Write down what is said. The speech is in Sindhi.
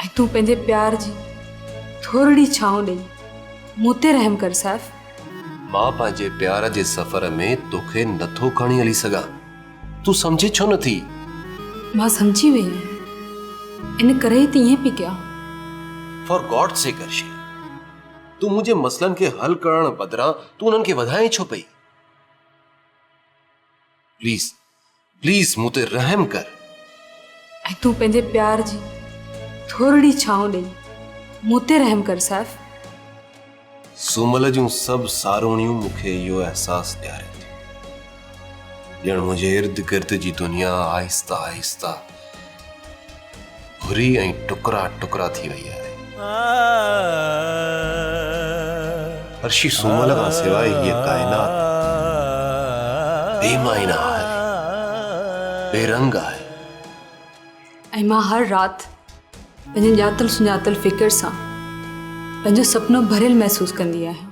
۽ تون پنهنجي پيار جي ٿورڙي ڇانو ڏئي مون تي رحم ڪر سيف. مان پنهنجي پيار جي سفر ۾ توکي نٿو کڻي هلي سگهان. تون سمجهين ڇو نٿي؟ مان سمجهي وئي آهيان. ان ڪري ئي ته ائين پئي ڪيان. فار گاڊ سيڪ ارشي، تون منهنجي مسئلن کي حل ڪرڻ بدران تون انهن کي وڌائين ڇو پئي؟ پليز پليز مون تي رحم ڪر. ۽ تون پنهنجي پيار جي ٿورڙي ڇانو ڏئي مون تي رحم ڪر سيف. سومل جون سڀ ساروڻيون مون کي اهو احساس ڏيارين ٿيون ڄڻ منهنجي ارد گرد جي دنيا آهسته آهسته ڀري ۽ ٽڪرا ٽڪرا ٿي وئي آهي. عرشي سومل کان سواء هيء ڪائنات بي معنيٰ آهي، بي رنگ آهي. ۽ مان هر رات پنهنجي ڄاتل سڃاتل فڪر سان پنهنجو سپنو ڀريل محسوس ڪندي آهيان.